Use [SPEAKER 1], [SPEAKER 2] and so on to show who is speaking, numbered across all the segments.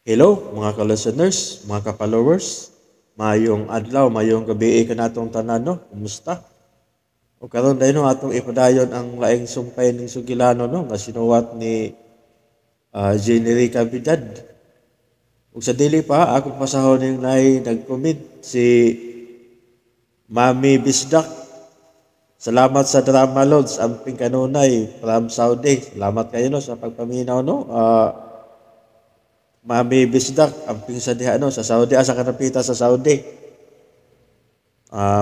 [SPEAKER 1] Hello mga ka-listeners, mga ka-followers. Mayong adlaw, mayong gabi kanatong tanan, no? Kumusta? O karon dahil no, atong ipadayon ang laing sumpay ning sugilano, no, nga sinuwat ni Generica Vidad. Ug sa dili pa akong pasahon ning naay nag-comment si Mami Bisdak. Salamat sa drama lods amping kanunay from Saudi. Salamat kayo no sa pagpaminaw no. Mami Bisdak amping sa diha no sa Saudi, asa ka napita sa Saudi?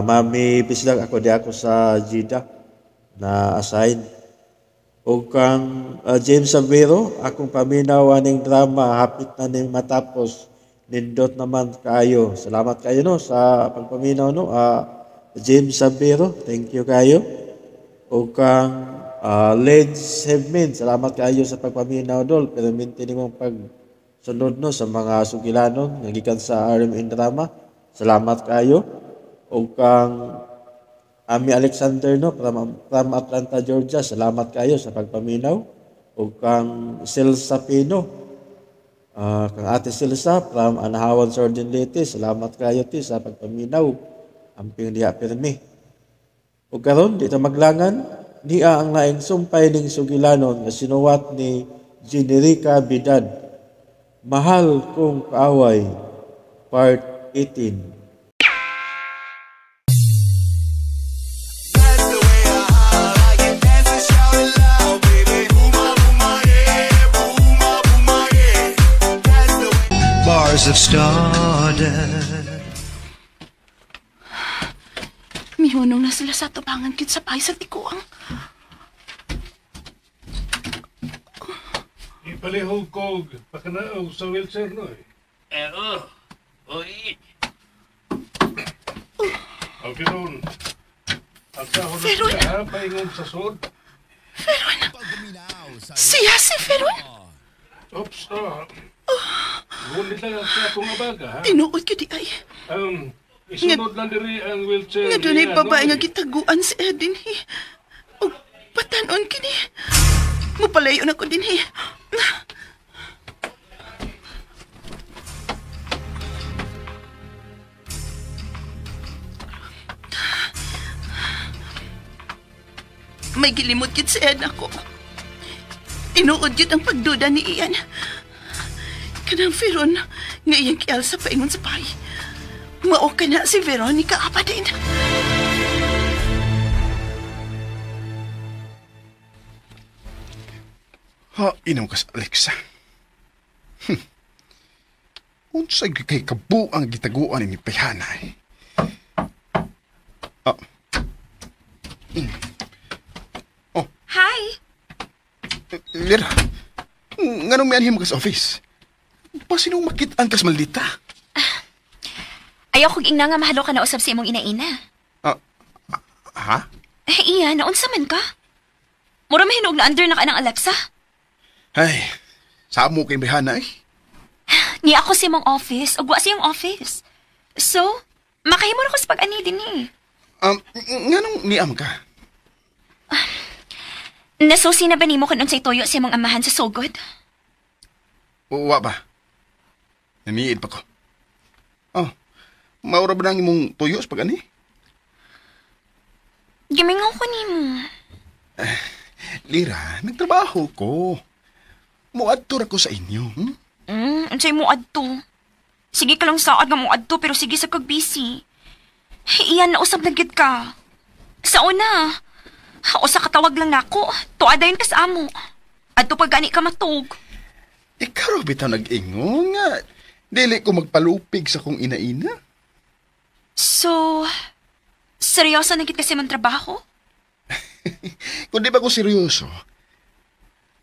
[SPEAKER 1] Mami Bisdak, ako di ako sa Jeddah na assign. O kang James Savero, akong paminaw aning drama hapit na ning matapos, nindot naman kaayo. Salamat kayo no sa pagpaminaw no. James Savero, thank you kayo. O kang Leds Hevmin, salamat kayo sa pagpaminaw dol, pero minti nimong pagsunod no sa mga sugilanon nga gikan sa RMN drama. Salamat kayo. O kang Ami Alexander no from Atlanta, Georgia, salamat kayo sa pagpaminaw. O kang Celsa Pino, kang Ate Celsa from Anahawan, Southern Leyte, salamat kayo ti sa pagpaminaw. Amping diha pirmi. O karon di ta maglangan, niya ang laing sumpay ning sugilanon nga sinuwat ni Generica Vidad. Mahal Kong Kaaway, Part 18.
[SPEAKER 2] Bars of stardust.
[SPEAKER 3] Mihunong na sila sa tubangan kit sa pay sa tikuang.
[SPEAKER 4] Ipalihog kog pakanaog sa wheelchair no eh.
[SPEAKER 5] Eh, oh. Oy.
[SPEAKER 4] Okay ron. Alsahon na
[SPEAKER 3] Feron!
[SPEAKER 4] sila ha, paingon sa sud.
[SPEAKER 3] Feron! Siya si Feron!
[SPEAKER 4] Oops, ah. Ngunit lang ang sa akong abaga ha.
[SPEAKER 3] Tinuod ko di ay.
[SPEAKER 4] Isunod lang diri ang wheelchair.
[SPEAKER 3] Nga dunay
[SPEAKER 4] niya,
[SPEAKER 3] babae
[SPEAKER 4] no,
[SPEAKER 3] nga
[SPEAKER 4] eh.
[SPEAKER 3] gitaguan si Eden he. O patanon kini. Mupalayo na ko din he. May gilimot gid si Ed ako. Tinuod gid ang pagduda ni Ian. Kanang Feron nga iyang kialsa paingon sa pay. Mao ka na si Veronica Apadin.
[SPEAKER 6] Ha, inaw ka sa Alexa. Unsay kay kabuang gitaguan ni Payhanay. Ah. Oh.
[SPEAKER 7] Hi.
[SPEAKER 6] Lira. Nganong may anhim ka sa office? Pasinong makit-an kas maldita?
[SPEAKER 7] Ayaw kong ingna nga mahalo ka na usab sa imong ina-ina.
[SPEAKER 6] Ha?
[SPEAKER 7] Eh, iya, naunsa man ka? Mura mahinog na under na ka ng Alexa.
[SPEAKER 6] Ay, sa mo kay Bayhana eh.
[SPEAKER 7] Ni ako sa imong office, ug wa sa iyong office. So, makahimo ra ko sa pag-ani din eh.
[SPEAKER 6] Nganong niam ka?
[SPEAKER 7] Nasusi na ba nimo kung unsay tuyo sa imong amahan sa sugod?
[SPEAKER 6] Wa ba? Namiid pa ko. Oh, maura ba nang imong tuyo sa pag-ani?
[SPEAKER 7] Gimingaw ko nimo.
[SPEAKER 6] Lira, nagtrabaho ko. Muadto ra ko sa inyo. Hmm?
[SPEAKER 7] Unsay mo adto? Sige ka lang saad nga mo adto pero sige sa kag busy. Iyan, nausab na gid ka. Sa una, usa ka tawag lang nako. Tuwa dayon ka sa amo. Adto pag gani ka matug.
[SPEAKER 6] Ikaw ra bitaw nag-ingon nga. Dili ko magpalupig sa kong ina-ina.
[SPEAKER 7] So, seryoso na gid kasi man trabaho?
[SPEAKER 6] Kung di ba ko seryoso,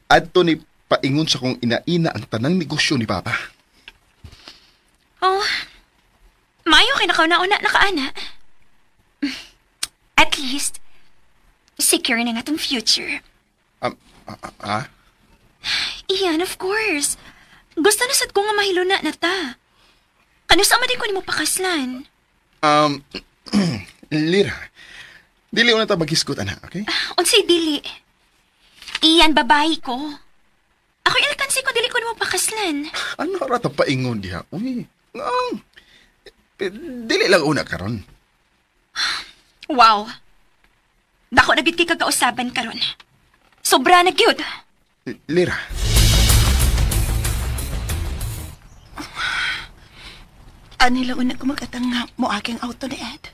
[SPEAKER 6] adto ni paingon sa kong ina-ina ang tanang negosyo ni Papa.
[SPEAKER 7] Oh, maayo kay nakauna-una nakaana. At least, secure na nga tong future. Iyan, of course. Gusto na sad ko nga mahiluna na ta. Kano sa din ko nimo pakaslan?
[SPEAKER 6] Lira, dili na ta maghisgot, ana, okay?
[SPEAKER 7] Unsay dili? Iyan, babae ko. Ako alkansi ko, dili ko nimo pakaslan. Giungan.
[SPEAKER 6] Ano ra ta paingon diha? Uy, ngaang. Dili lang una karon.
[SPEAKER 7] Wow. Dako na gid kay kagausaban karon. Sobra na gyud.
[SPEAKER 6] Lira.
[SPEAKER 3] Ani lang una ko magatang nga mo aking auto ni Ed.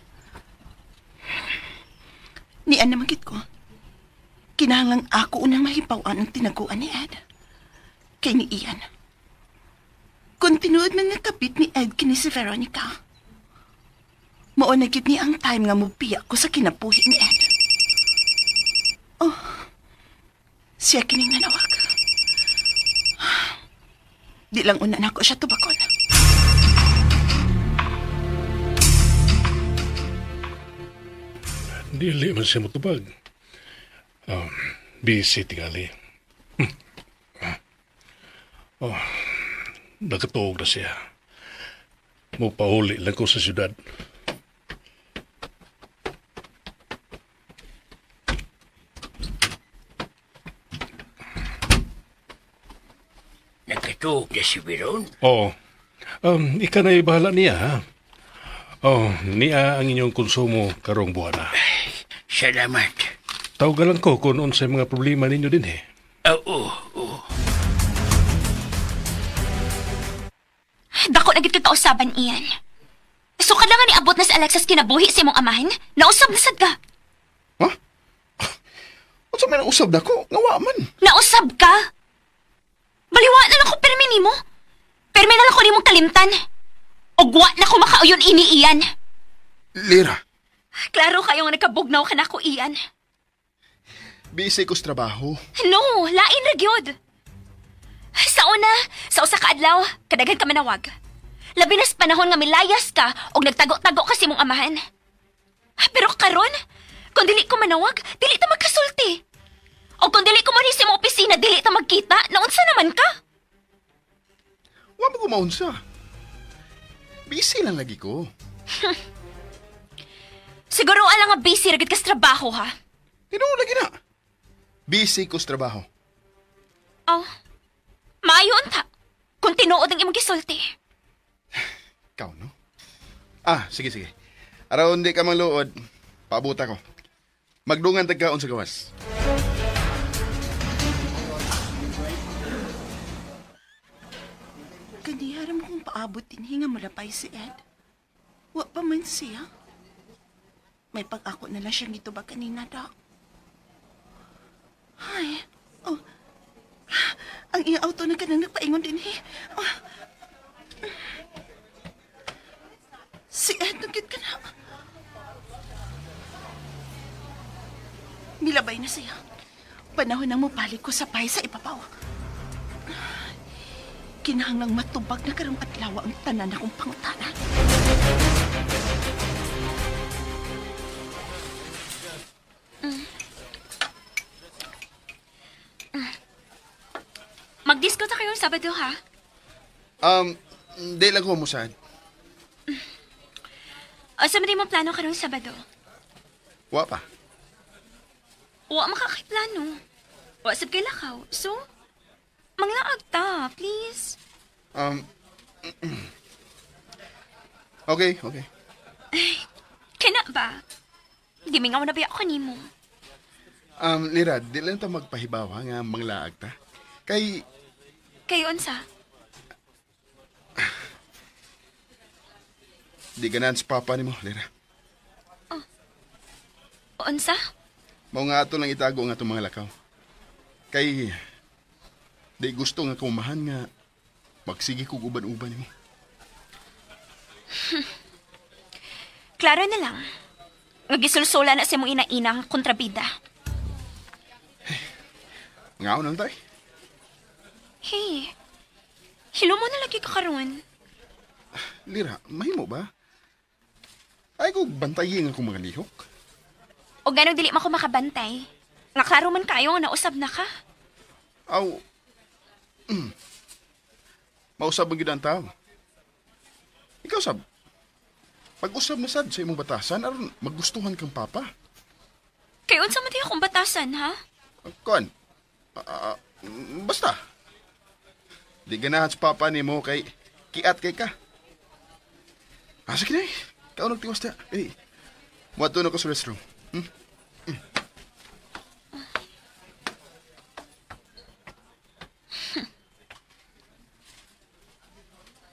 [SPEAKER 3] Nian naman gid ko. Kinahanglang ako unang mahibaw-an ang tinaguan ni Ed. Kay ni Ian. Kung tinuod man nga kapit ni Ed kini si Veronica, mao na gid ni ang time nga mubiya ko sa kinabuhi ni Ed. Oh, siya kining nanawag. Di lang una nako siya tubakon.
[SPEAKER 4] Dili man siya motubag. Busy tingali. Oh, nakatuog na siya. Mupauli lang ko sa syudad.
[SPEAKER 5] Nakatuog na si Veron?
[SPEAKER 4] Oo. Ika na bahala niya, ha? Oh, niya ang inyong konsumo karong buwan na.
[SPEAKER 5] Salamat.
[SPEAKER 4] Tawagan lang ko kung unsay mga problema ninyo din eh.
[SPEAKER 5] Oo, oo.
[SPEAKER 7] Dako na gid kag kausaban, Ian. So kada nga niabot na si Alexis kinabuhi sa imong amahan, nausab na sad ka.
[SPEAKER 6] Ha? Unsa man ang usab nako? Nga wa man.
[SPEAKER 7] Nausab ka? Baliwa na lang ko pirmi nimo. Pirmi na lang ko nimong kalimtan. Og wa na ko makauyon ini, Ian.
[SPEAKER 6] Lira.
[SPEAKER 7] Klaro kayo nga nagkabugnaw ka na ako, Ian.
[SPEAKER 6] Busy ko sa trabaho.
[SPEAKER 7] No, lain ra gyud. Sa una, sa usa ka adlaw, kadaghan ka manawag. Labi na sa panahon nga milayas ka og nagtago-tago ka sa imong amahan. Pero karon, kung dili ko manawag, dili ta magkasulti. O kung dili ko manhi sa imong opisina, dili ta magkita, naunsa naman ka?
[SPEAKER 6] Wa mo kumaunsa. Busy lang lagi ko.
[SPEAKER 7] Siguro alang nga busy ra gid ka sa trabaho, ha?
[SPEAKER 6] Tinuod lagi na. Busy ko sa trabaho.
[SPEAKER 7] Oh, maayo unta. Kung tinuod ang imong gisulti.
[SPEAKER 6] Ikaw, no? Ah, sige, sige. Aron di ka mangluod, paabuta ko. Magdungan tagkaon sa gawas.
[SPEAKER 3] Kanihara mo kong paabot din, hinga malapay si Ed. Wa pa man siya. May pag-ako na lang siyang ito ba kanina, Doc? Ay, oh. Ang iyang auto na kanang nagpaingon din, eh. Oh. Si Ed, nagkit ka na. Nilabay na siya. Panahon nang mupalik ko sa pay sa ipapaw. Kinahanglang matubag na karong adlaw ang tanan akong pangutana.
[SPEAKER 7] Mag-disco ta kayong Sabado, ha?
[SPEAKER 6] Di lang ko musahan.
[SPEAKER 7] O, sa mo plano karong Sabado?
[SPEAKER 6] Wa pa.
[SPEAKER 7] Wa makakaplano. Wa sab kay lakaw. So, manglaag ta, please.
[SPEAKER 6] Okay, okay.
[SPEAKER 7] Ay, kina ba? Gimingaw na ba ako nimo?
[SPEAKER 6] Lira, di lang ta magpahibaw ha, nga manglaag ta. Kay...
[SPEAKER 7] Kay unsa?
[SPEAKER 6] Di ganahan sa papa nimo, Lira.
[SPEAKER 7] Oh. Unsa?
[SPEAKER 6] Mao nga ato lang itago ang atong mga lakaw. Kay di gusto nga kumahan nga magsige kog uban-uban nimo.
[SPEAKER 7] Klaro na lang. Nga gisulsula na sa imong ina-ina ang kontrabida.
[SPEAKER 6] Ngaon lang tay.
[SPEAKER 7] Hey, hilo mo na lagi ka karon.
[SPEAKER 6] Lira, mahimo ba? Ay ko bantayin akong mga lihok.
[SPEAKER 7] O ganong dili man ko makabantay. Nga klaro man kayo nga nausab na ka.
[SPEAKER 6] Aw. Mausab ang gid ang tao. Ikaw sab. Pag-usab na sad sa imong batasan aron magustuhan kang papa.
[SPEAKER 7] Kay unsa man akong batasan, ha?
[SPEAKER 6] Kuan. Basta. Di ganahan sa papa ni mo kay kiat kay ka. Asa kinay? Kaon nagtiwas ta. Eh, muadto na ko sa restroom.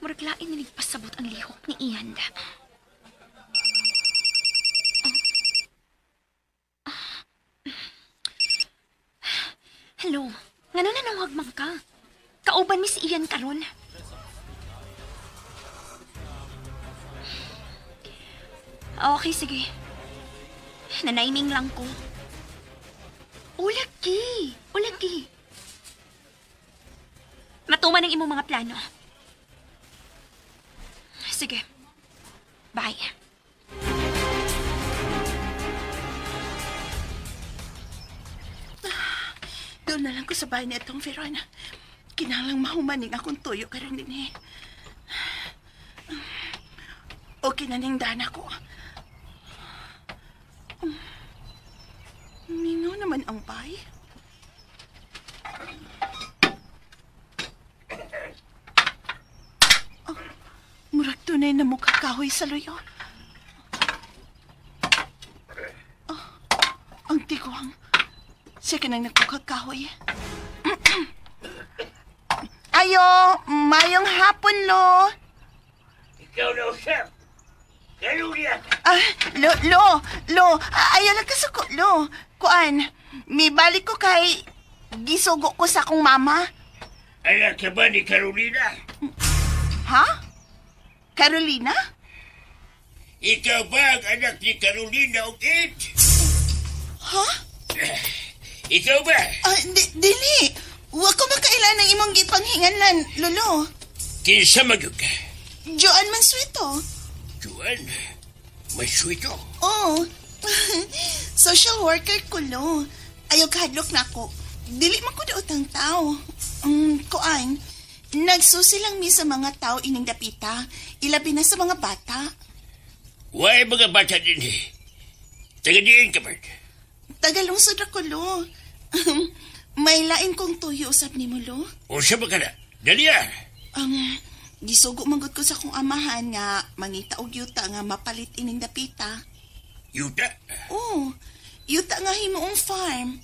[SPEAKER 7] Murag lain na nagpasabot ang lihok ni Ian. Hello, ngano nanawag man ka? Kauban mi si Ian karon. Okay, sige. Nanaiming lang ko. Ulagi! Ulagi! Matuman ang imong mga plano. Sige. Bye.
[SPEAKER 3] Doon na lang ko sa bahay ni itong Veron. Kinahanglang mahumaning akong tuyo karon din eh. Okay na ning dana ko. Mingaw naman ang bay. Oh, murag tunay na mukha kahoy sa luyo. Oh, ang tiguang. Siya ka nang nagkukakahoy. Ayo, mayong hapon, lo.
[SPEAKER 5] Ikaw na usap. Kaluya ka.
[SPEAKER 3] Ah, lo, lo, lo. Ayaw lang kasuko, lo. Kuan, may balik ko kay gisugo ko sa akong mama.
[SPEAKER 5] Anak ka ba ni Carolina?
[SPEAKER 3] Ha? Carolina?
[SPEAKER 5] Ikaw ba ang anak ni Carolina o Ed?
[SPEAKER 3] Ha?
[SPEAKER 5] Ikaw ba?
[SPEAKER 3] Ah, dili. Wa ko makailan ng imong gipanghinganlan, lolo.
[SPEAKER 5] Kinsa magyud ka?
[SPEAKER 3] Joan Mansueto.
[SPEAKER 5] Juan, Mansueto?
[SPEAKER 3] Oo. Social worker ko, lo. Ayaw kahadlok na ako. Dili man ko daot ang tao. Kuan, nagsusi lang mi sa mga tao ining dapita. Ilabi na sa mga bata.
[SPEAKER 5] Why mga bata din eh? Taga diin ka, Bert?
[SPEAKER 3] Tagalungsod ako, lo. May lain kong tuyo usab ni mo, lo.
[SPEAKER 5] Unsa ba ka na? Dali ah.
[SPEAKER 3] Gisugo manggod ko sa akong amahan nga mangita og yuta nga mapalit ining dapita.
[SPEAKER 5] Yuta?
[SPEAKER 3] Oo. Yuta nga himuong farm.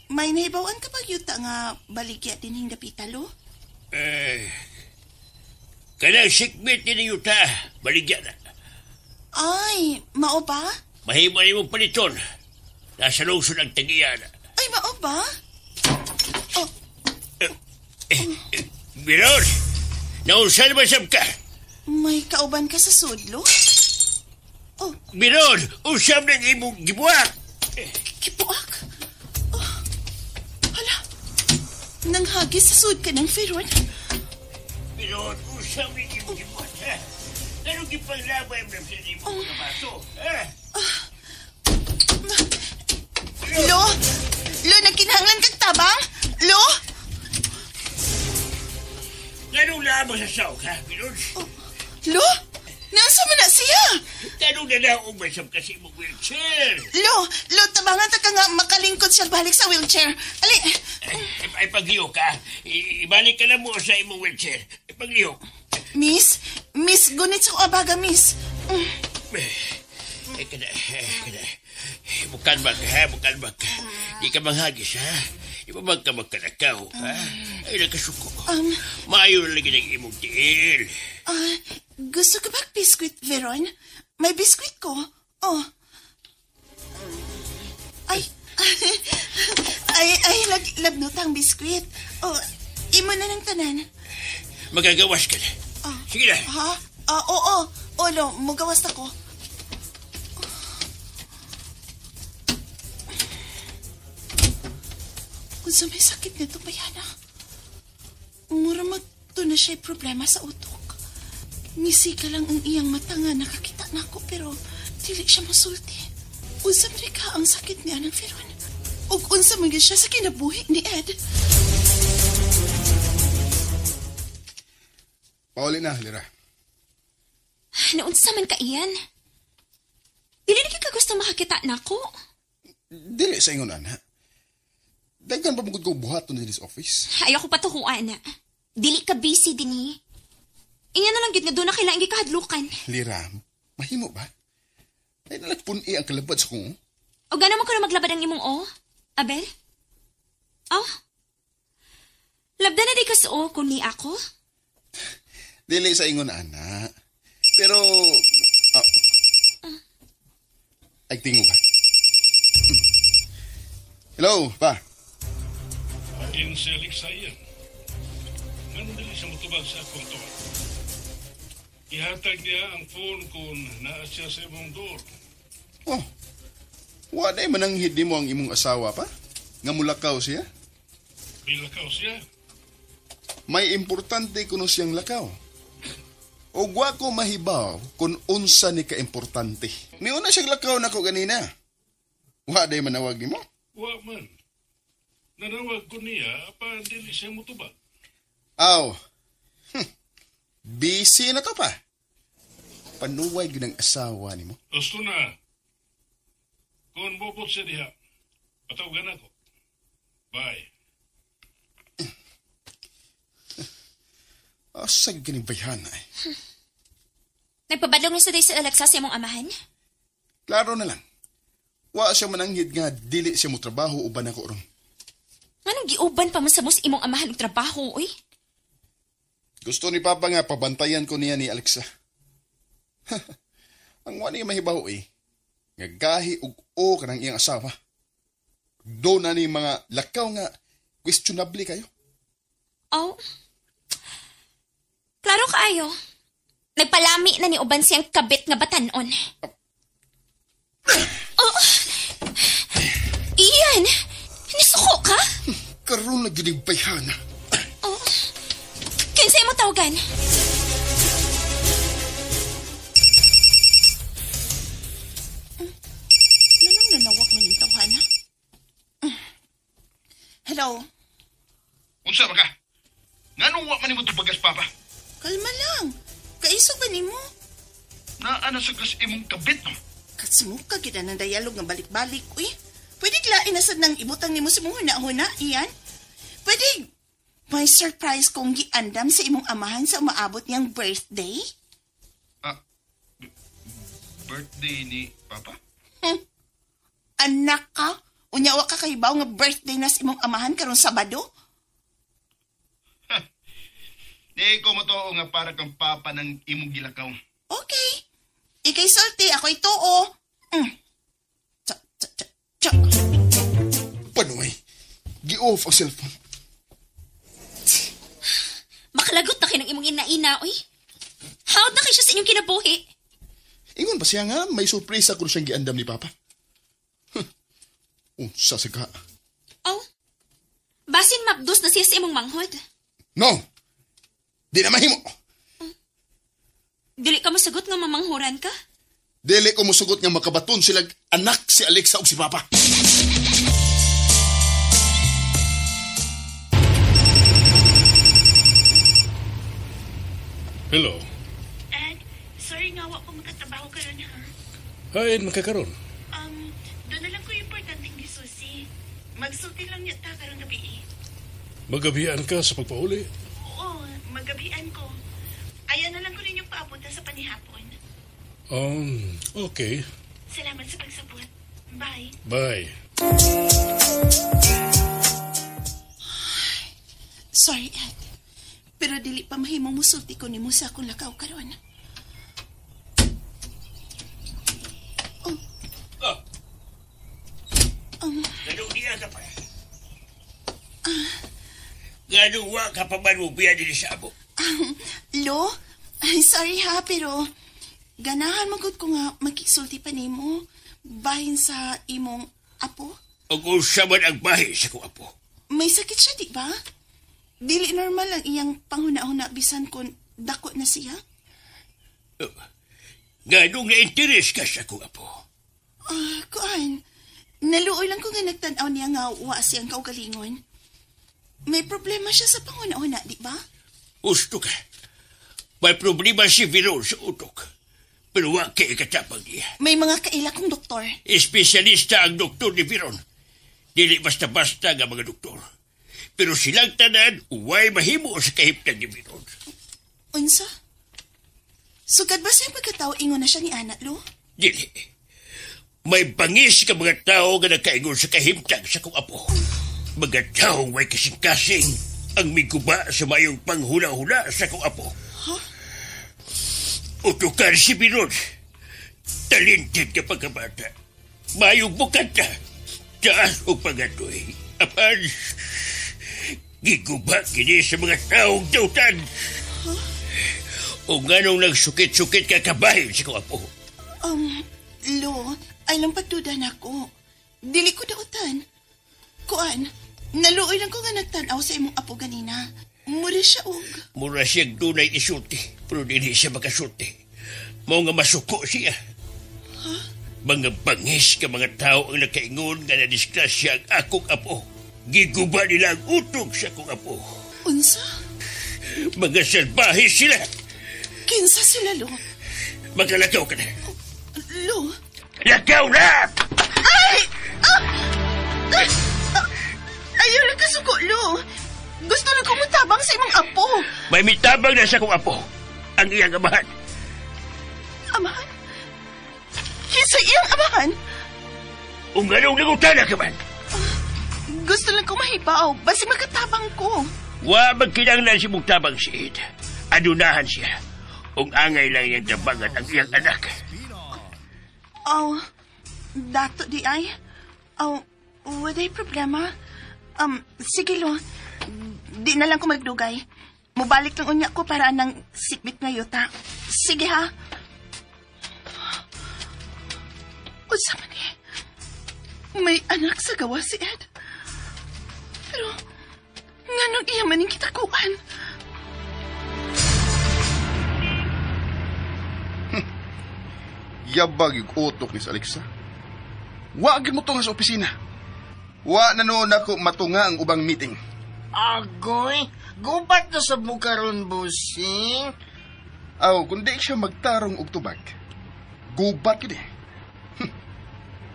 [SPEAKER 3] May nahibawan ka pag yuta nga baligya din hing dapita, lo?
[SPEAKER 5] Eh, kanang sikmit ni yuta, baligya na.
[SPEAKER 3] Ay, mao ba?
[SPEAKER 5] Mahimo ni mong paliton. Nasa lungsod ang tagiya na.
[SPEAKER 3] Ay, mao ba? Oh.
[SPEAKER 5] Biron, naunsan ba sab ka?
[SPEAKER 3] May kauban ka sa sudlo? Oh.
[SPEAKER 5] Biron, usab ng imong gibuak.
[SPEAKER 3] Gibuak? Oh. Hala, nanghagis sa sud ka ng Feron.
[SPEAKER 5] Biron, usab ng imong gibuak, ha? Anong gipanglabay mo sa imong mga baso, ha?
[SPEAKER 3] Lo? Lo, nagkinahanglan kag tabang? Lo?
[SPEAKER 5] Ganong lamang sa sawk, ha, Biron?
[SPEAKER 3] Oh. Lo? Nasa man na siya?
[SPEAKER 5] Ganong nanaog man siyang kasi mong wheelchair?
[SPEAKER 3] Lo! Lo, tabangan ta ka nga makalingkod siya balik sa wheelchair. Ali!
[SPEAKER 5] Ay, paglihok ka. Ibalik ka na mo sa imong wheelchair. Ay, paglihok.
[SPEAKER 3] Miss? Miss, gunit sa ko abaga, miss.
[SPEAKER 5] Ay, kada, kada. Bukan bag, ha? Bukan bag. Di ka manghagis, ha? Di ba man ka magkalakaw, ha? Ay, nagkasuko. Maayo na lagi ng imong tiil.
[SPEAKER 3] Gusto ka ba biskwit, Veron? May biskwit ko. Oh. Ay, ay, labnot ang biskwit. Oh, imo na ng tanan.
[SPEAKER 5] Magagawas ka na. Sige na.
[SPEAKER 3] Ha? Oo. Oo, lo, mugawas na ko. Kung sa may sakit nito, Bayana, mura magto na siya'y problema sa utok. Nisika lang ang iyang mata nga nakakita na ako pero dili siya masulti. Unsa man ka ang sakit niya ng Feron? Ug unsa man gyud siya sa kinabuhi ni Ed?
[SPEAKER 6] Pauli na, Lira.
[SPEAKER 7] Naunsa man ka iyan? Dili na ka gusto makakita na ako?
[SPEAKER 6] Dili sa ingon, ana. Daghan pa mong ko buhaton din sa office.
[SPEAKER 7] Ayaw ko patukuan na. Dili ka busy dinhi. Inya na lang gid nga doon na kailangan gikahadlukan.
[SPEAKER 6] Lira, mahimo ba? Ay nalagpun-i ang kalabad sa kong.
[SPEAKER 7] O gano'n mo ko na maglabad ang imong o? Abel? Oh? Labda na di ka sa o kung ni ako?
[SPEAKER 6] Dili sa ingon, ana. Pero... Ay, tingo ka. Hello, pa.
[SPEAKER 4] Akin si Alexa iyan. Ngano dili siya motubag sa akong tawag? Ihatag niya ang phone kung naa siya sa imong door.
[SPEAKER 6] Oh, wa na mananghid nimo ang imong asawa pa? Nga mulakaw siya?
[SPEAKER 4] Bilakaw siya.
[SPEAKER 6] May importante kuno siyang lakaw. O wa ko mahibaw kung unsa ni ka-importante. Niuna siyang lakaw nako ganina. Wa day manawag nimo?
[SPEAKER 4] Wa man. Nanawag ko niya apan dili siya motubag.
[SPEAKER 6] Aw. Busy na to pa. Panuway gyud ang asawa nimo.
[SPEAKER 4] Gusto na. Kung bukod siya diha, patawagan ako. Bye.
[SPEAKER 6] Asa ganing bayhana eh.
[SPEAKER 7] Nagpabadlong na sa day sa Alexa sa imong amahan?
[SPEAKER 6] Klaro na lang. Wa siya mananghid nga dili siya mo trabaho uban ako ron.
[SPEAKER 7] Nganong giuban pa man sa mos imong amahan og trabaho, oy?
[SPEAKER 6] Gusto ni Papa nga pabantayan ko niya ni Alexa. Ang wa niya mahibaw eh. Nga gahi og o kanang iyang asawa. Do na ni mga lakaw nga questionable kayo.
[SPEAKER 7] Oh. Klaro kaayo. Nagpalami na ni uban siyang kabit nga batanon. Oh. Ian! Nisuko ka?
[SPEAKER 6] Karon na gyud bayhana.
[SPEAKER 7] Oh. Kinsa imo tawagan?
[SPEAKER 3] Nanong nanawag man yung tawhana? Hello?
[SPEAKER 6] Unsa ba ka? Nganong wa man nimo tubagas, Papa?
[SPEAKER 3] Kalma lang. Kaiso ba nimo?
[SPEAKER 6] Naa na sa gas imong kabit, no?
[SPEAKER 3] Kasmuka kita ng dialog nga balik-balik, uy. Pwede lain na sad nang ibutang nimo sa imong huna-huna, Ian? Pwede may surprise kong giandam sa imong amahan sa umaabot niyang birthday?
[SPEAKER 6] Birthday ni Papa?
[SPEAKER 3] Anak ka? Unya wa ka kahibaw nga birthday na sa imong amahan karon Sabado?
[SPEAKER 6] Di ko motoo nga para kang papa ng imong gilakaw.
[SPEAKER 3] Okay. Ikay sulti, ako'y tuo. Tsa, tsa, tsa, tsa.
[SPEAKER 6] Panuay, gi-off ang cellphone.
[SPEAKER 7] Makalagot na kayo ng imong ina-ina, oy. How na kayo siya sa inyong kinabuhi?
[SPEAKER 6] Ingon ba siya nga may surpresa kung siyang giandam ni Papa? Huh. Unsa sa ka?
[SPEAKER 7] Oh. Basin mapdos na siya sa imong manghod.
[SPEAKER 6] No! Di na mahimo!
[SPEAKER 7] Dili ka mosagot nga mamanghuran ka?
[SPEAKER 6] Dili ko musugot nga makabaton sila anak si Alexa ug si Papa.
[SPEAKER 4] Hello.
[SPEAKER 3] Ed, sorry nga wa ko makatrabaho karon ha.
[SPEAKER 4] Hain makakaron.
[SPEAKER 3] Doon na lang ko importanteng ni Susie. Magsulti lang niya ta karong gabi.
[SPEAKER 4] Magabian ka sa pagpauli.
[SPEAKER 3] Oo, magabian ko. Ayaw na lang ko ninyong paabutan sa panihapon.
[SPEAKER 4] Okay.
[SPEAKER 3] Salamat sa pagsabot. Bye.
[SPEAKER 4] Bye.
[SPEAKER 3] Sorry, Ed. Pero dili pa mahimong musulti ko nimo sa akong lakaw karon. Oh.
[SPEAKER 5] Ganong niya ka pa. Ganong wa ka pa man mo biya din sa amo.
[SPEAKER 3] Lo, ay, sorry ha, pero ganahan man gud ko nga makisulti pa nimo bahin sa imong apo.
[SPEAKER 5] Og unsa man ang bahi sa kong apo.
[SPEAKER 3] May sakit siya, di ba? Dili normal ang iyang panghuna-huna bisan kung dako na siya.
[SPEAKER 5] Ganong na-interes ka sa kong apo.
[SPEAKER 3] Kuan, naluoy lang ko nga nagtan-aw niya nga wa siyang kaugalingon. May problema siya sa panghuna-huna, di ba?
[SPEAKER 5] Gusto ka. May problema si Veron sa utok. Pero wa kay katapang niya.
[SPEAKER 3] May mga kaila kong doktor.
[SPEAKER 5] Espesyalista ang doktor ni Veron. Dili basta-basta nga mga doktor. Pero silang tanan, way mahimo sa kahimtang ni Binod.
[SPEAKER 3] Unsa? Sugad ba sa pagkatao ingon na siya ni Ana, Lo?
[SPEAKER 5] Dili. May bangis ka mga tao nga nagkaingon sa kahimtang sa kong apo. Mga taong way kasing-kasing ang miguba sa mayong panghula-hula sa kong apo.
[SPEAKER 3] Huh?
[SPEAKER 5] Utukan si Binod. Talented ka pagkabata. Mayong bukata. Taas o pagatoy. Apan, giguba kini sa mga taong dautan.
[SPEAKER 3] Huh?
[SPEAKER 5] O nganong nagsukit-sukit ka kabahin sa kong apo?
[SPEAKER 3] Lo, ay lang pagduda na ako. Dili ko dautan. Kuan, naluoy lang ko nga nagtanaw sa imong apo ganina. Mura siya og.
[SPEAKER 5] Mura siyang dunay isulti, pero dili siya makasulti. Mao nga masuko siya.
[SPEAKER 3] Huh?
[SPEAKER 5] Mga bangis ka mga tao ang nakaingon nga nadisgrasya ang akong apo. Giguba nila ang utog sa akong apo.
[SPEAKER 3] Unsa?
[SPEAKER 5] Mga salbahe sila.
[SPEAKER 3] Kinsa sila, Lo?
[SPEAKER 5] Magalakaw ka na.
[SPEAKER 3] Lo?
[SPEAKER 5] Lakaw na!
[SPEAKER 3] Ay! Ah! Ah! Ayaw lang kasuko, Lo. Gusto lang kong mutabang sa imong apo.
[SPEAKER 5] May mitabang na sa akong apo. Ang iyang amahan.
[SPEAKER 3] Amahan? Kinsa iyang amahan?
[SPEAKER 5] Kung anong nangutana ka man?
[SPEAKER 3] Gusto lang kong mahibaw. Basi makatabang ko.
[SPEAKER 5] Wa magkinanglan si mong tabang si Ed. Adunahan siya. Kung angay lang iyang tabangan ang iyang anak.
[SPEAKER 3] Oh, dato di ay. Oh, wala'y problema. Sige, Lo. Di na lang ko magdugay. Mubalik lang unya ko para anang sikbit nga yuta. Sige, ha? Unsa man eh. May anak sa gawa si Ed. Pero, nganong iya maning kitakuan?
[SPEAKER 6] Yabag yung utok ni Alexa. Wa gid mo tunga sa opisina. Wa na noon ako matunga ang ubang meeting.
[SPEAKER 8] Agoy, gubat na sa bukaron, busing.
[SPEAKER 6] Aw, kundi siya magtarong og tubag. Gubat gid eh.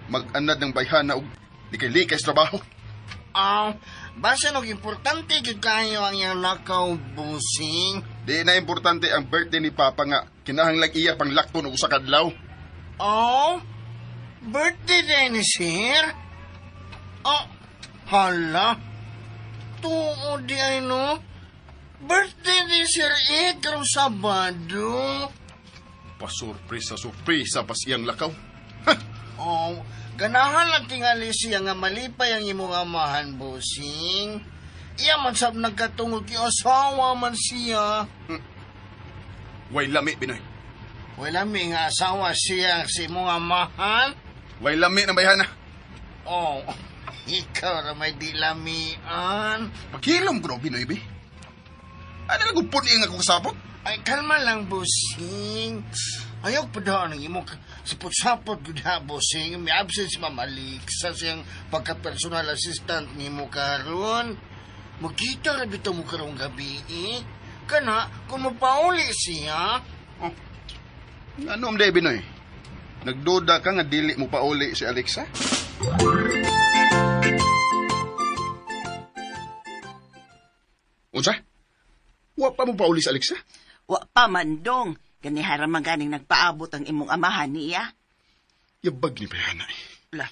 [SPEAKER 6] Mag-anad ng bayhana og likay-likay sa trabaho.
[SPEAKER 8] Aw, basta nog importante gid kayo ang iyang lakaw, busing.
[SPEAKER 6] Di na importante ang birthday ni Papa nga kinahanglan iya pang lakton og usa ka adlaw.
[SPEAKER 8] Oh, birthday din ni sir? Oh, hala. Tuod di ay no. Birthday ni Sir Ed karong Sabado.
[SPEAKER 6] Pasurpresa, surpresa pas iyang lakaw.
[SPEAKER 8] Oh, ganahan lang tingali siya nga malipay ang imong amahan, busing. Iya man sab nagkatungod kay asawa man siya.
[SPEAKER 6] Way lami, Binoy.
[SPEAKER 8] Way lami nga asawa siya sa imong amahan.
[SPEAKER 6] Way lami na bayhana.
[SPEAKER 8] Oh, ikaw ra may di lamian.
[SPEAKER 6] Paghilom ko, Binoy, bi. Ano lang kung punin nga kasapot?
[SPEAKER 8] Ay, kalma lang, busing. Ayaw pa daw ang imong sapot-sapot gud ha, busing. May absent si Ma'am Alexa siyang pagka-personal assistant ni mo karon. Magkita ra bitaw mo karong gabi, eh. Kana, kung mapauli siya.
[SPEAKER 6] Oh. Ano, Ma'am Binoy? Nagduda ka nga dili mo pauli si Alexa? Unsa? Wa pa mo pauli si Alexa?
[SPEAKER 3] Wa pa man dong. Ganihara man ganing nagpaabot ang imong amahan niya.
[SPEAKER 6] Yabag ni Bayana eh.
[SPEAKER 3] La,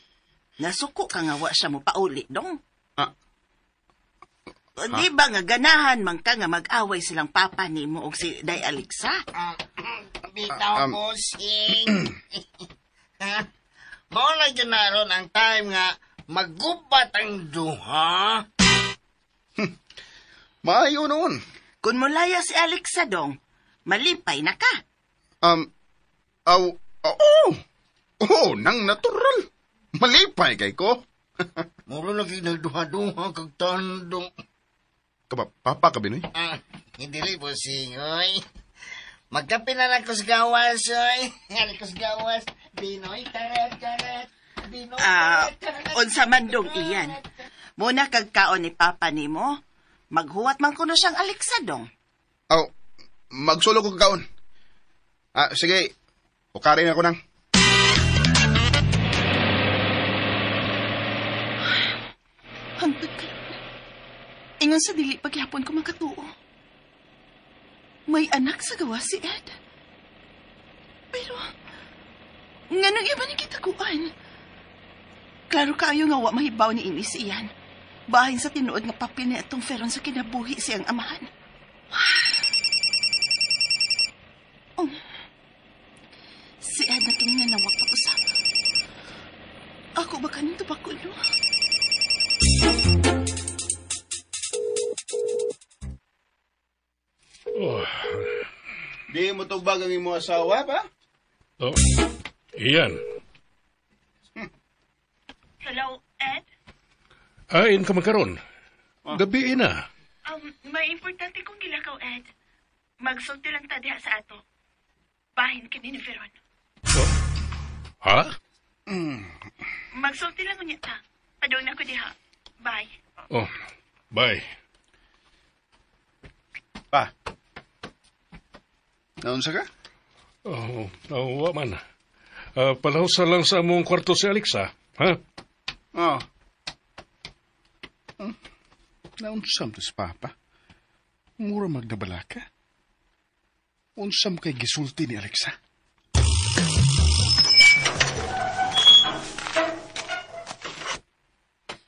[SPEAKER 3] nasuko ka nga wa siya mo pauli dong.
[SPEAKER 6] Ah.
[SPEAKER 3] Di ba nga ganahan man ka nga mag-away silang papa nimo og si Day Alexa?
[SPEAKER 8] Bitaw bossing. Mao na dyan naron ang time nga maggubat ang duha.
[SPEAKER 6] Maayo noon.
[SPEAKER 3] Kung mulaya si Alexa dong, malipay na ka.
[SPEAKER 6] Oh, nang natural. Malipay kay ko.
[SPEAKER 8] Muro lagi nagduha-duha kag tandong.
[SPEAKER 6] Kaba, papa ka, Binoy?
[SPEAKER 8] Hindi rin po, singoy. Magkape na lang ko sa gawas, oy. Ano ko sa gawas? Binoy, tarat, tarat. Binoy, tarat, tarat.
[SPEAKER 3] Unsa man dong iyan. Muna kagkaon ni papa nimo, maghuwat man kuno siyang Alexa dong.
[SPEAKER 6] Aw, magsulo ko kakaon. Ah, sige, ukarin ako nang.
[SPEAKER 3] Hangtod karon. Ingon sa dili paghapon ko makatuo. May anak sa gawa si Ed. Pero, nganong iba ni kitaguan? Klaro kaayo nga wa mahibaw ni ini si Ian. Bahin sa tinuod nga papel ni atong Feron sa kinabuhi siyang amahan. Oh. Si Ed na kini nga nawag pag-usap. Ako ba kanin tubako, no?
[SPEAKER 4] Oh.
[SPEAKER 6] Di mo tubag ang imong asawa pa?
[SPEAKER 4] Oh, Ian.
[SPEAKER 3] Hello, Ed?
[SPEAKER 4] Ain ka man karon. Gabi na.
[SPEAKER 3] May importante kong gilakaw, Ed. Magsulti lang ta diha sa ato. Bahin kini ni Veron.
[SPEAKER 4] Oh. Ha?
[SPEAKER 3] Magsulti lang unya ta. Padung na ko diha. Bye.
[SPEAKER 4] Oh, bye.
[SPEAKER 6] Pa. Naunsa ka?
[SPEAKER 4] Oh, wa man. Palawsa lang sa among kwarto si Alexa. Ha?
[SPEAKER 6] Oh. Naunsam to si Papa. Mura magnabala ka. Unsam kay gisulti ni Alexa.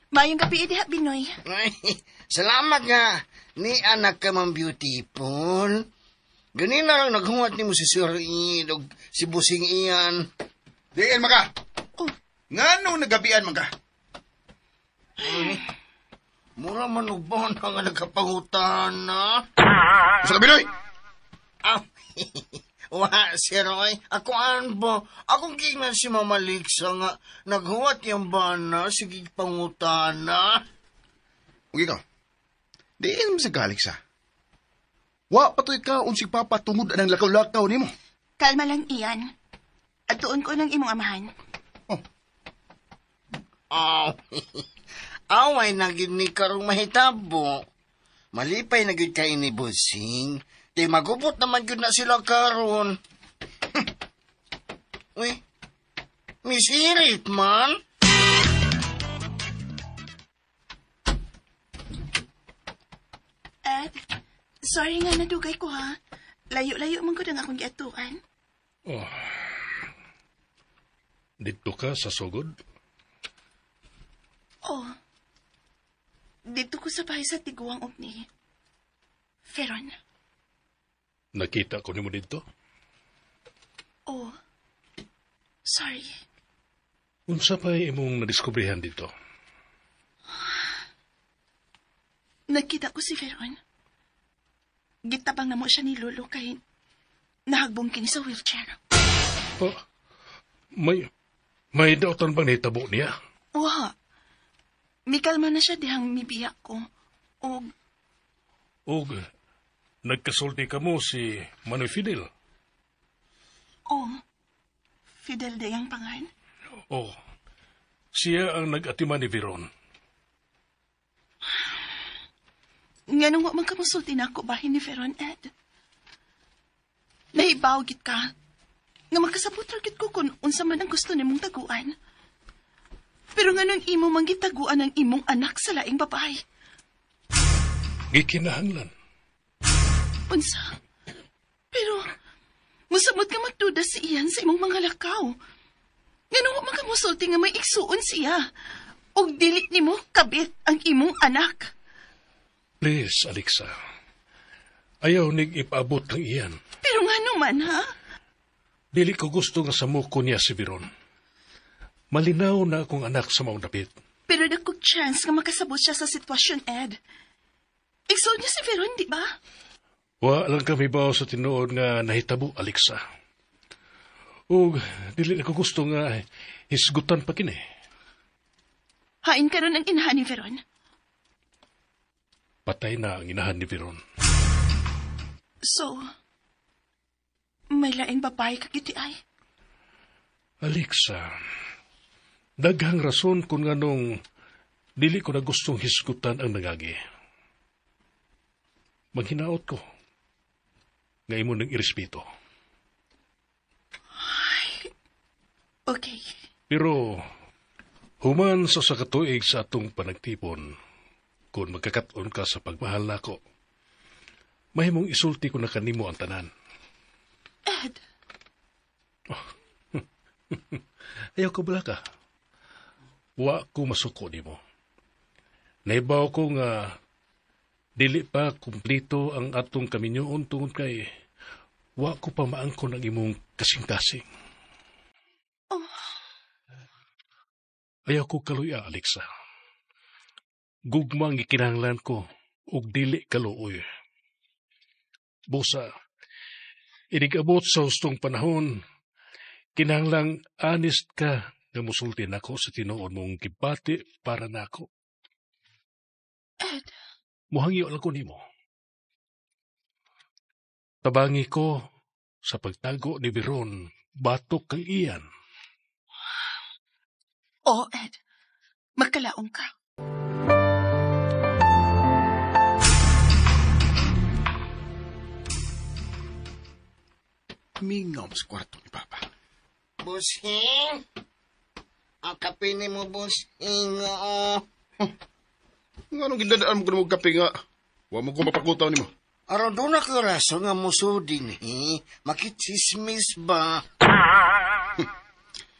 [SPEAKER 3] Mayong gabi diha, Binoy.
[SPEAKER 8] Ay, salamat nga. Ni anak ka man beautiful. Ganina lang naghuwat ni mo si Sir Ian o si Busing Ian.
[SPEAKER 6] Diin maka.
[SPEAKER 3] Oh.
[SPEAKER 6] Ngano nagabian man ka?
[SPEAKER 8] Mura man og ba na nga nagkapangutan na?
[SPEAKER 6] Sa Binoy!
[SPEAKER 8] Ah, wa, Sir Roy. Ako an ba? Akong gingnan si Mama Lixa nga naghuwat yung bana, sige pangutana.
[SPEAKER 6] Ug ikaw. Diin mo sa Alexa. Wa patoy ka unsig papa tungod anang lakaw-lakaw nimo.
[SPEAKER 3] Kalma lang, Ian. At tuon ko ng imong amahan.
[SPEAKER 6] Oh.
[SPEAKER 8] Oh. Away na gid ni karong mahitabo. Malipay na gid kay ni Busing. Di magubot naman gid na sila karon. Uy, Miss Irit man.
[SPEAKER 3] Ed, sorry nga nadugay ko ha. Layo-layo man ko ang akong giatuan.
[SPEAKER 4] Oh. Dito ka sa sugod?
[SPEAKER 3] Oh. Dito ko sa bahay sa tiguang ugni. Feron.
[SPEAKER 4] Nakita ko nimo dito?
[SPEAKER 3] Oh. Sorry.
[SPEAKER 4] Unsa pa imong nadiskubrehan dito?
[SPEAKER 3] Nakita ko si Feron. Gitabang na mo siya ni Lolo kay nahagbong kini sa wheelchair.
[SPEAKER 4] Oh, may dautan bang nahitabo niya?
[SPEAKER 3] Wa. Mikalma na siya dihang mibiyak ko.
[SPEAKER 4] Og nagkasulti ka mo si Manoy Fidel.
[SPEAKER 3] Oh, Fidel de ang pangan?
[SPEAKER 4] Oh, siya ang nag-atima ni Veron.
[SPEAKER 3] Nganong wa man kamusulti na ako bahin ni Veron, Ed? Nahibaw git ka. Nga makasabot ra gid ko kung unsa man ang gusto nimong taguan. Pero nganong imo man gitaguan ang imong anak sa laing babae?
[SPEAKER 4] Gikinahanglan.
[SPEAKER 3] Unsa? Pero, musamot nga magduda si Ian sa imong mga lakaw. Nganong wa man kamusulti nga may igsuon siya. Og dili nimo kabit ang imong anak.
[SPEAKER 4] Please, Alexa. Ayaw nig ipaabot ng Ian.
[SPEAKER 3] Pero ngano man, ha?
[SPEAKER 4] Dili ko gusto nga samuko niya si Veron. Malinaw na akong anak sa maong dapit.
[SPEAKER 3] Pero dagkog chance nga makasabot siya sa sitwasyon, Ed. Igsoon niya si Veron, di ba?
[SPEAKER 4] Wa lang kami baw sa tinuod nga nahitabo, Alexa. Ug dili na ko gusto nga hisgutan pa kini.
[SPEAKER 3] Hain karon ang inahan ni Veron.
[SPEAKER 4] Patay na ang inahan ni Veron.
[SPEAKER 3] So, may laing babae ka giti ay.
[SPEAKER 4] Alexa, daghang rason kung nganong dili ko na gustong hisgutan ang nangagi. Maghinaot ko nga imo nang irespeto.
[SPEAKER 3] Ay, okay.
[SPEAKER 4] Pero human sa katuig sa atong panagtipon, Kung magkakaton ka sa pagmahal nako, mahimong isulti ko na kanimo ang tanan.
[SPEAKER 3] Ed.
[SPEAKER 4] Oh. Ayaw ko bala ka. Wa ko masuko nimo. Naibaw ko nga dili pa kumplito ang atong kaminyoon tungod kay wa ko pa maangkon ang imong kasing-kasing.
[SPEAKER 3] Oh.
[SPEAKER 4] Ayaw ko kaluya, Alexa. Gugma ang gikinahanglan ko ug dili kaluoy. Busa, inigabot sa hustong panahon, kinahanglang honest ka nga musulti nako sa tinuod mong gibati para nako.
[SPEAKER 3] Ed.
[SPEAKER 4] Muhangyo lang ko nimo. Tabangi ko sa pagtago ni Veron, batok kang iyan.
[SPEAKER 3] Oh, Ed. Magkalaong ka.
[SPEAKER 6] Mingaw sa kwarto ni Papa.
[SPEAKER 8] Busing! Ang kape ni mo, Busing, oo.
[SPEAKER 6] Huh. Nga nung gindadaan mo ko na kape nga, wa mo ko mapakutaw ni mo.
[SPEAKER 8] Aron doon na ko rason nga musudin, eh. Makichismis ba?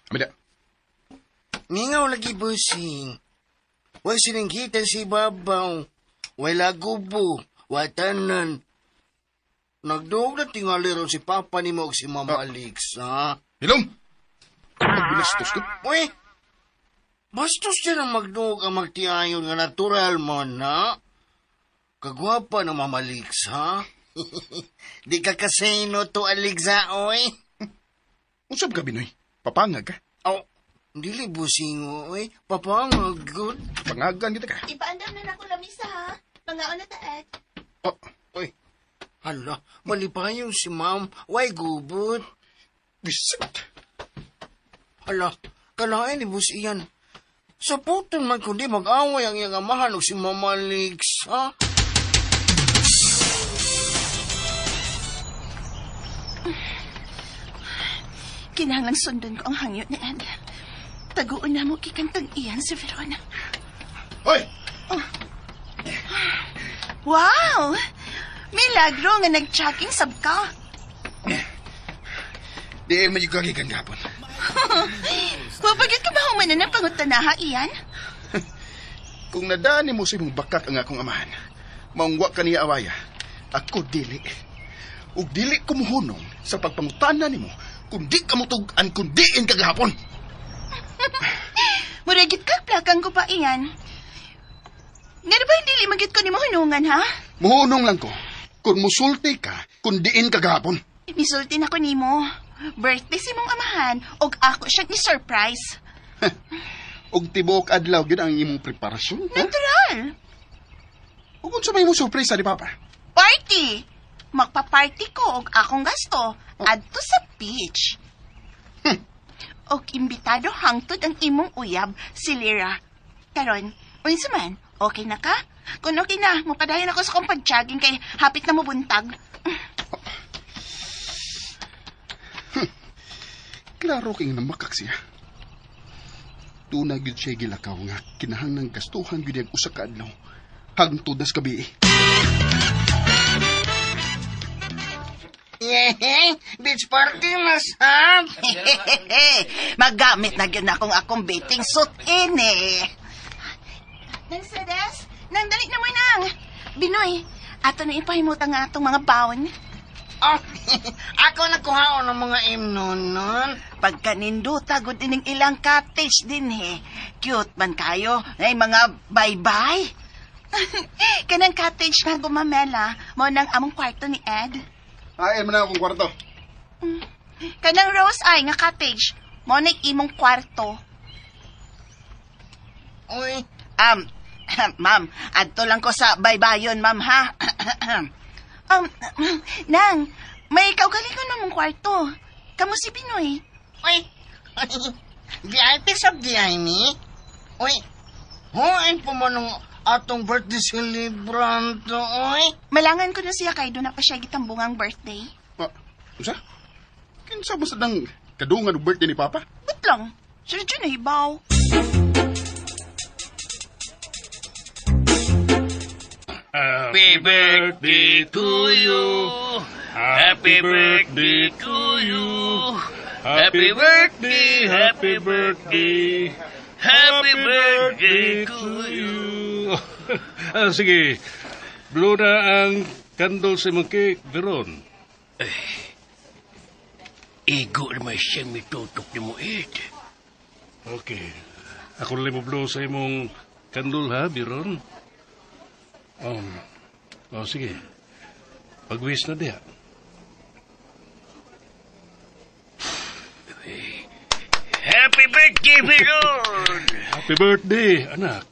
[SPEAKER 6] Amida.
[SPEAKER 8] Mingaw lagi, Busing. Way sininggitan si babaw. Way lagubo. Way tanan. Nagduog na tingali ron si Papa ni mo si Mama Alex, ha?
[SPEAKER 6] Hilom! Magbinastos ko.
[SPEAKER 8] Uy! Bastos din ang magduog ang magtiayon nga natural mo, na? Kagwapa ng Mama Alex, ha? Di ka kasino to, Alexa, oy.
[SPEAKER 6] Usap ka, Binoy. Papangag ka.
[SPEAKER 8] Oh, dili busing, oy. Papangag, good.
[SPEAKER 6] Pangagan kita ka.
[SPEAKER 3] Ipaandam na na ako lamisa, ha? Pangaon na ta, Ed.
[SPEAKER 6] Oh.
[SPEAKER 8] Uy. Hala, malipayon si ma'am. Way gubot.
[SPEAKER 6] Bisit.
[SPEAKER 8] Hala, kalain ni bus iyan. Sa puton man kundi mag-away ang iyang amahan o si Mama Alex, ha?
[SPEAKER 3] Kinahanglang sundon ko ang hangyo ni Ed. Taguon na mo kikantang iyan si Verona.
[SPEAKER 6] Hoy!
[SPEAKER 3] Oh. Wow! Milagro nga nag-tracking sab ka.
[SPEAKER 6] Di man yung kagikan gapon.
[SPEAKER 3] Wapagit ka ba humanan ng pangutanaha, iyan?
[SPEAKER 6] Kung nadani mo sa imong bakak ang akong amahan, maungwa ka niya awaya. Ako dili. Ug dili ko muhunong sa pagpangutana nimo kung di ka mutug-an kung diin kagahapon.
[SPEAKER 3] Muragit ka, plakang ko pa, iyan. Nga na ba dili magit ko ni mo hunungan, ha?
[SPEAKER 6] Muhunong lang ko. Kung musulti ka, kung diin kagahapon.
[SPEAKER 3] Misulti na ko nimo. Birthday si mong amahan, og ako siyang i-surprise.
[SPEAKER 6] Og tibuok adlaw gyud ang imong preparasyon.
[SPEAKER 3] Natural.
[SPEAKER 6] Ug unsa may imong surprise ni Papa?
[SPEAKER 3] Party! Magpa-party ko og akong gasto adto sa beach. Og imbitado hangtod ang imong uyab, si Lyra. Karon, unsa man, okay na ka? Kung okay na, mupadayon ako sa kong pag-jogging kay hapit na mobuntag.
[SPEAKER 6] Klaro kay namakak siya. Tuna gyud siya gilakaw nga kinahanglang gastuhan gyud ang usa ka adlaw hangtod nas gabi.
[SPEAKER 8] Yeah, beach party masab.
[SPEAKER 3] Magamit na gyud na akong akong bathing suit ini. Nang Sedes, nang dali na mo nang. Binoy, ato na ipahimutang nga atong mga baon.
[SPEAKER 8] Oh, ako nagkuhaon ng mga imnon nun.
[SPEAKER 3] Pagkaninduta, gud ining ilang cottage din he. Cute man kayo. Ay, mga bye-bye. Kanang cottage nga gumamela, mo nang among kwarto ni Ed.
[SPEAKER 6] Ay, man akong kwarto.
[SPEAKER 3] Kanang Rose ay nga cottage, mo nang imong kwarto.
[SPEAKER 8] Uy.
[SPEAKER 3] Ma'am, adto lang ko sa baybayon, ma'am, ha? Nang, may kaugalingon na mong kwarto. Kamu si Pinoy.
[SPEAKER 8] Uy, VIP sa VIP ni? Uy, huwain po mo nung atong birthday celebrant, uy.
[SPEAKER 3] Malangan ko na siya kay doon na pa siya gitambungang birthday.
[SPEAKER 6] Ah, unsa? Kinsa ba sa dang kadungan og birthday ni Papa?
[SPEAKER 3] But lang, Sir Jun, hibaw.
[SPEAKER 5] Happy birthday to you. Happy birthday to you. Happy birthday, happy birthday. Happy birthday to you.
[SPEAKER 4] Sige, blow na ang candle sa imong cake, Veron.
[SPEAKER 5] Igo naman siyang mitutok ni mo, Ed.
[SPEAKER 4] Okay. Ako na lang mo blow sa imong candle, ha, Biron? Oh, sige. Pag-wish na diha.
[SPEAKER 5] Happy birthday, Biron!
[SPEAKER 4] Happy birthday, anak.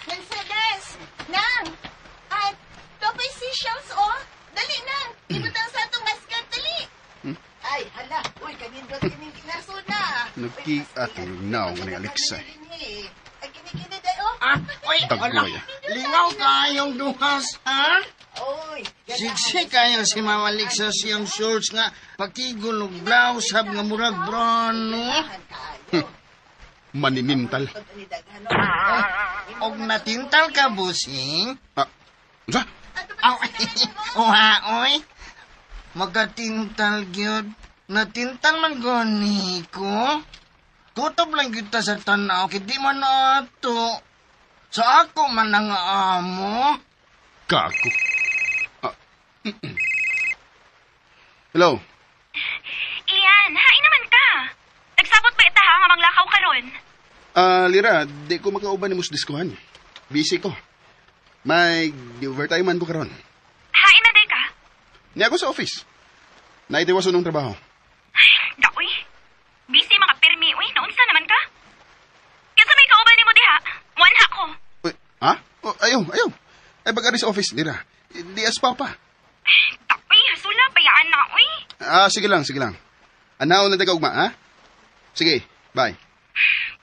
[SPEAKER 3] Mercedes! Nang! At, topoy seashells, oh! Dali, Nang! Ibutang sa atong basket, dali! Ay, hala! Uy, kanindot kining kinaso na!
[SPEAKER 6] Nagkiatong naong ni Alexa.
[SPEAKER 3] Ay, kinikini dayo, oh!
[SPEAKER 8] Ah, oy,
[SPEAKER 6] Tagboy.
[SPEAKER 8] Lingaw kayong duhas, ha?
[SPEAKER 3] Oy!
[SPEAKER 8] Siksi kayo si Mama Alexa siyang shorts nga pagtigol og blouse hab nga murag brown, no?
[SPEAKER 6] Maninintal.
[SPEAKER 8] Og natintal ka, busing?
[SPEAKER 6] Ah, unsa?
[SPEAKER 8] Aw, oha, oy. Magatintal gyud. Natintal man gani ko. Kutob lang gyud ta sa tanaw kay di man ato. Sa ako man ang amo.
[SPEAKER 6] Gago. Ah, Hello.
[SPEAKER 7] Ian, hain naman ka. Nagsabot ba ita ha nga manglakaw karon?
[SPEAKER 6] Lira, di ko makauban ni Mus Diskuhan. Busy ko. May overtime man ko karon.
[SPEAKER 7] Hain na day ka.
[SPEAKER 6] Niya ako sa office. Naitiwason ng trabaho.
[SPEAKER 7] Daoy. Busy mga pirmi, uy. Naunsa naman ka? Kinsa may kauban nimo diha? Muanha ko.
[SPEAKER 6] Uy, ha? Oh, ayaw, ayaw. Ay, pag sa office, Lira. Di as papa.
[SPEAKER 7] Daoy, hasula bayaan na, uy.
[SPEAKER 6] Ah, sige lang, sige lang. Anaon na taga ugma, ha? Sige, bye.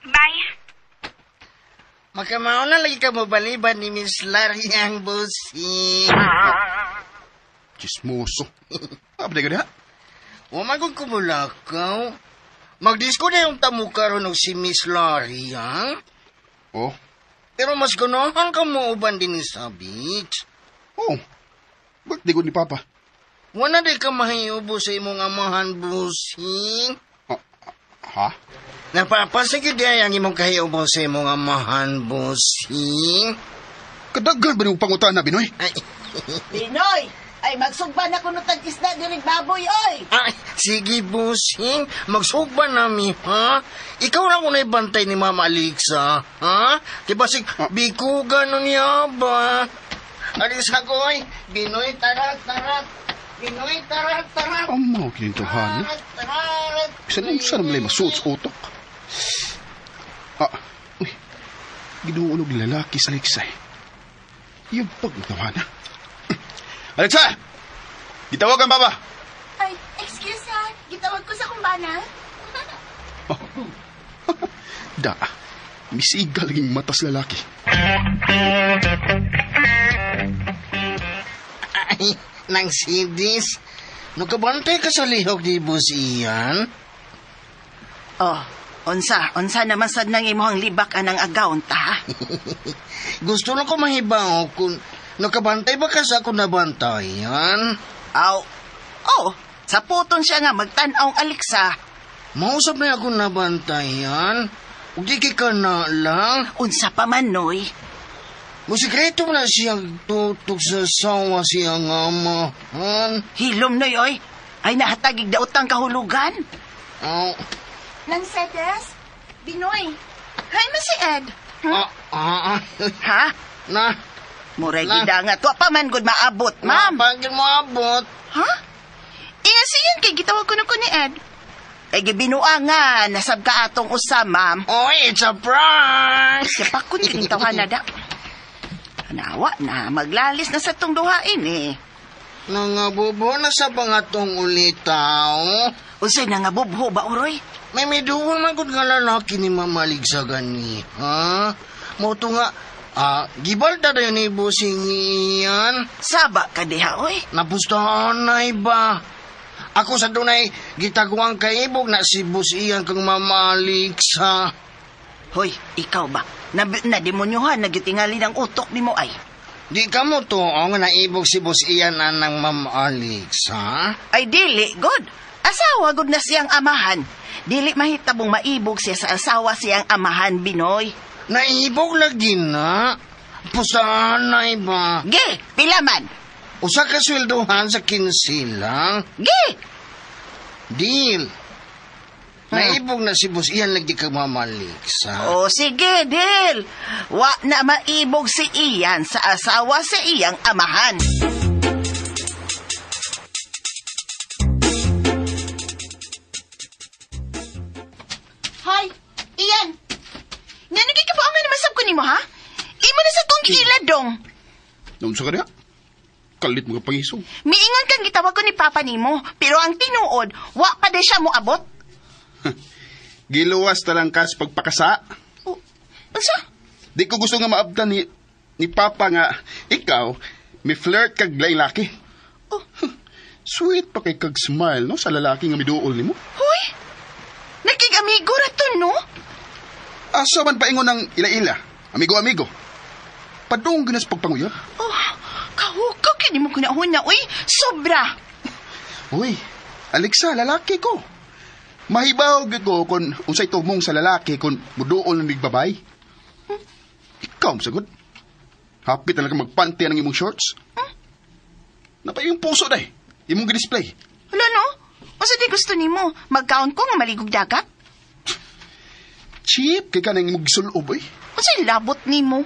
[SPEAKER 7] Bye.
[SPEAKER 8] Makamao na lagi ka mobaliban ni Miss Larry ang busing.
[SPEAKER 6] Chismoso. Apa ka diha?
[SPEAKER 8] Wa man gud kumulakaw. Magdisko na yung tamo karon og si Miss Larry, ha?
[SPEAKER 6] Oh,
[SPEAKER 8] Pero mas ganahan ka mo uban din sa beach.
[SPEAKER 6] oh. Birthday ko ni Papa.
[SPEAKER 8] Wala di ka mahiubo sa imong amahan, busing.
[SPEAKER 6] Ha?
[SPEAKER 8] Napapasig yun ang imong kahiubo sa imong amahan, busing.
[SPEAKER 6] Kadagal ba niyong pangutana, Binoy?
[SPEAKER 8] Ay,
[SPEAKER 3] Pinoy! Ay, magsugba na kuno tag isda dirig baboy, oy!
[SPEAKER 8] ay, sige, busing. Magsugba nami, ha? Ikaw lang unay bantay ni Mama Alexa, ha? Diba sig, bikuga nun niya ba? Alis ako, oy. Binoy, tarat, tarat. Binoy, tarat, tarat.
[SPEAKER 6] Amaw, kinintuhan.
[SPEAKER 8] Tarat, tarat.
[SPEAKER 6] Isa na saan naman masuot sa utok. Ah, uy. Ginuunog lalaki sa Alexa. Yung pagtawa na. Alexa! Gitawag ang baba!
[SPEAKER 3] Ay, excuse ha. Gitawag ko sa kumbana.
[SPEAKER 6] Da, misigal laging matas lalaki.
[SPEAKER 8] Ay, nang sidis. Nagkabantay ka sa lihok ni Boss Ian?
[SPEAKER 3] Oh, unsa, unsa naman sad nang imong libak anang agaw ta?
[SPEAKER 8] Gusto lang ko mahibaw kung nakabantay ba ka sa ako nabantayan?
[SPEAKER 3] Aw. Oh, sa puton siya nga magtan-aw ang Alexa.
[SPEAKER 8] Mausap na ako nabantayan. Ug di kay ka na lang.
[SPEAKER 3] Unsa pa man noy?
[SPEAKER 8] Musikreto mo na siyang tutok sa sawa siyang amahan.
[SPEAKER 3] Hilom noy oy. Ay nahatagig daotang kahulugan.
[SPEAKER 8] Aw,
[SPEAKER 3] Nang Sedes, Binoy. Hay man si Ed.
[SPEAKER 8] ah, ah, ah.
[SPEAKER 3] Ha?
[SPEAKER 8] Na,
[SPEAKER 3] Muray
[SPEAKER 8] Na.
[SPEAKER 3] gidanga to pa man gud maabot, ma'am.
[SPEAKER 8] Pagin mo abot.
[SPEAKER 3] Ha? Iya siyan kay gitawag ko na ko ni Ed. Ay gibinua nga nasab ka atong usa, ma'am.
[SPEAKER 8] Oy, it's a prank!
[SPEAKER 3] Siya pa kun kining tawhana da. Nawa na maglalis na sa tong duhain eh.
[SPEAKER 8] Nangabubo na sa pangatong ulitaw.
[SPEAKER 3] Unsay nangabubho ba uroy?
[SPEAKER 8] May miduol man gud nga lalaki ni Mamalig sa gani, ha? Mo to nga, gibalda dayon ni Busing iyan.
[SPEAKER 3] Saba ka diha oy.
[SPEAKER 8] Napustahan na iba. Ako sa dunay gitaguang kaibog na si Bus iyan kang Mama Alexa.
[SPEAKER 3] Hoy, ikaw ba? Nademonyohan, nagitingali ng utok ni mo ay.
[SPEAKER 8] Di ka mo tuo nga naibog si Boss Ian anang Ma'am Alex, ha?
[SPEAKER 3] Ay, dili, good. Asawa, good na siyang amahan. Dili mahitabong maibog siya sa asawa siyang amahan, Binoy.
[SPEAKER 8] Naibog lagi na. Pusahan na iba.
[SPEAKER 3] Ge, pila man.
[SPEAKER 8] Usa ka sweldohan sa 15 lang.
[SPEAKER 3] Ge!
[SPEAKER 8] Deal. Naibog na si Boss Ian lagi kag Ma'am Alex, ha?
[SPEAKER 3] O sige, deal. Wa na maibog si Ian sa asawa sa iyang amahan. Hoy, Ian. Nga nagkikapaong nga naman sab ko nimo, ha? Imo na sa tong giilad dong.
[SPEAKER 6] Noon sa kanya? Kalit mga pangisog.
[SPEAKER 3] Miingon kang gitawag ko ni Papa nimo, pero ang tinuod, wa pa di siya moabot.
[SPEAKER 6] Giluwas talang kas pagpakasa.
[SPEAKER 3] Oh, unsa?
[SPEAKER 6] Di ko gusto nga maabtan ni Papa nga ikaw may flirt kag laing laki.
[SPEAKER 3] Oh.
[SPEAKER 6] Sweet pa kay kag smile no sa lalaki nga miduol nimo.
[SPEAKER 3] Hoy! Naging-amigo ra to, no?
[SPEAKER 6] Asa man paingon ng ila-ila? Amigo-amigo. Padung ginas pagpanguyab.
[SPEAKER 3] Oh, kahukaw kini mo kunahuna, uy. Sobra.
[SPEAKER 6] Uy, Alexa, lalaki ko. Mahibaw gyud ko kung unsay tumong sa lalaki kung muduol ng babay. Ikaw masagot. Happy talaga magpanty ang imong shorts. Napay yung puso day. Imong gi-display.
[SPEAKER 3] Wala, no? Unsa di gusto nimo? Magkaon ko nga maligog dagat?
[SPEAKER 6] Cheap kay kanang imong gisulob oy.
[SPEAKER 3] Unsay labot nimo?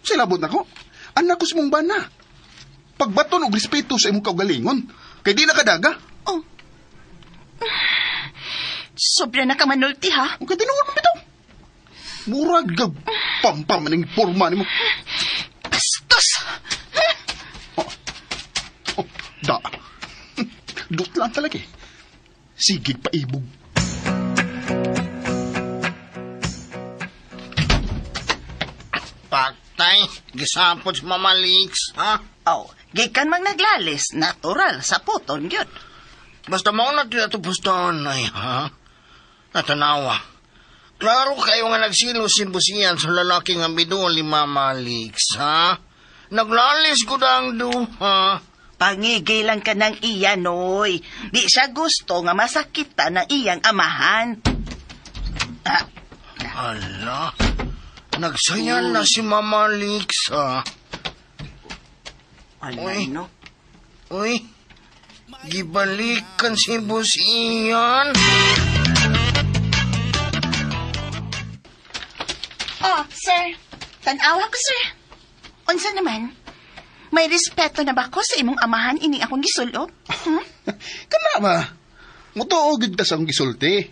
[SPEAKER 6] Unsay labot nako? Anak ko sa imong bana. Pagbaton og respeto sa imong kaugalingon. Kay di na kadaga.
[SPEAKER 3] Oh. Sobra na ka manulti, ha?
[SPEAKER 6] Kay tinuod mo bitaw. Murag gag pampam maning forma nimo.
[SPEAKER 3] Bastos!
[SPEAKER 6] Oh, da. Dut lang talaga eh. Sigig paibog.
[SPEAKER 8] Paktay, gisapot si Ma'am Alex, ha?
[SPEAKER 3] Oh, gikan mang naglalis, natural, sa puton gyud.
[SPEAKER 8] Basta mao na tinatupos ay, ha? Natanawa. Klaro kayo nga nagsilo si Boss Ian sa lalaki nga miduol ni Ma'am Alex, ha? Naglalis ko ang duha.
[SPEAKER 3] Pangigay lang ka ng iyan, oy. Di siya gusto nga masakitan ng iyang amahan. Ah,
[SPEAKER 8] Ala, nagsaya na si Ma'am Alex, ha?
[SPEAKER 3] ala,
[SPEAKER 8] Uy.
[SPEAKER 3] no?
[SPEAKER 8] Uy, gibalikan si Boss Ian.
[SPEAKER 3] Oh, sir. Tanawa ko, sir. Unsa naman? May respeto na ba ko sa imong amahan ini akong gisulob? Hmm?
[SPEAKER 6] Kana ba? Mutuo gid ta sa akong gisulti.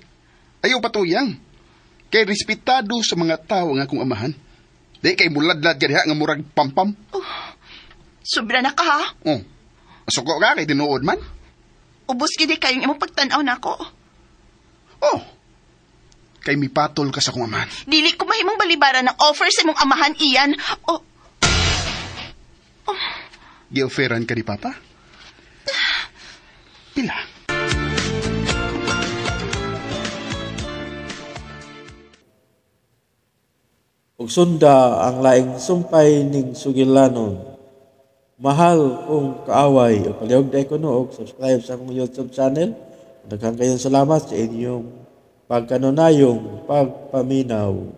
[SPEAKER 6] Ayaw patuyang. Kay respetado sa mga tawo nga akong amahan. Di kay muladlad ka diha nga murag pampam.
[SPEAKER 3] Sobra na ka, ha?
[SPEAKER 6] Oh. Masuko ka kay tinuod man.
[SPEAKER 3] Ubos gid kayong imong pagtan-aw nako.
[SPEAKER 6] Oh. Kay mipatol ka sa akong amahan.
[SPEAKER 3] Dili ko mahimong balibaran ng offer sa imong amahan iyan. Oh,
[SPEAKER 6] Gi-offeran ka ni Papa? Pila?
[SPEAKER 1] Ug sunda ang laing sumpay ning sugilanon. Mahal kong kaaway o palihog na ko no og subscribe sa akong YouTube channel. Daghang kayong salamat sa inyong pagkanunayong pagpaminaw.